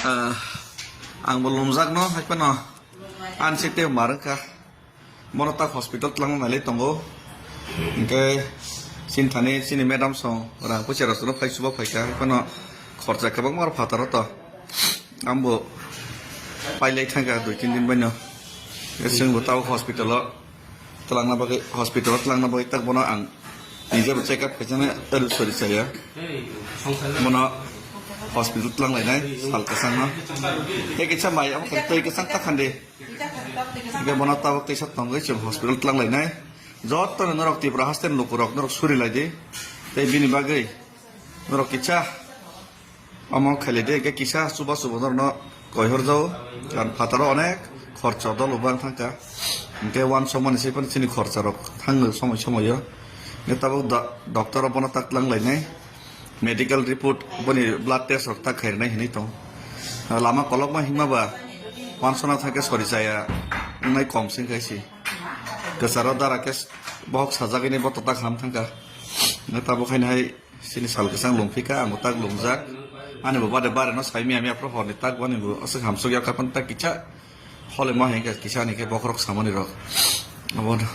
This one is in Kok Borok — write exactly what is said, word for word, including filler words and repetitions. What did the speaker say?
Ah, ang bo lumjak no, hai phano. An sik te mar wngkha. Bono tak hospital twlangna nailai tongo. Hingke chini thani chini madam song rang puisa rok no phai chuba phaikha, hai phano khorcha kwbangma rok phataro to. Ambo pailai thangkha dui tin din baino. Chwng bo tabuk hospital o twlangna bagwi, hospital o twlangna bagwi tak bono ang nijebo check up khaisano, aro sori saya. Bono hospital twlang lainai sal kwchangno. Tei kisa mai amo khe twi kwchang ta khande. Hingke bono tabuk teisa tongwi chwng hospital twlang lainai. Jotono norok Tripura haste ni lukurok norok suri lai di. Tei bini bagwi norok kisa omo khailai di, hingke kisa chuba chuba norokno koihor jao. Karon phataro onek khorcho dol bo wng thangkha. Hingke uansukmani se phano chini khorcha rok thango somoi somoi o. Hingke tabuk do-, doctor o bono tak twlang lainai. Medical report boni blood test rok ta khairnai hinwi tong. Lama kolokma himma ba wansona thangkhe sori chaya wngnai kom sing khai si. Kwcharo dara khe bohok sajagwi ni boto ta kham thangkha. Tabuk haino hai chini sal kwchang lungphika, ang bo tak lungjak. Ani bo bade bare no sai miya miya phro horni tak boni bo aswk hamsuk yak kapan tak kicha. Hole ma hingkhe kisa ni khe bokhorok samani rok. Abo no.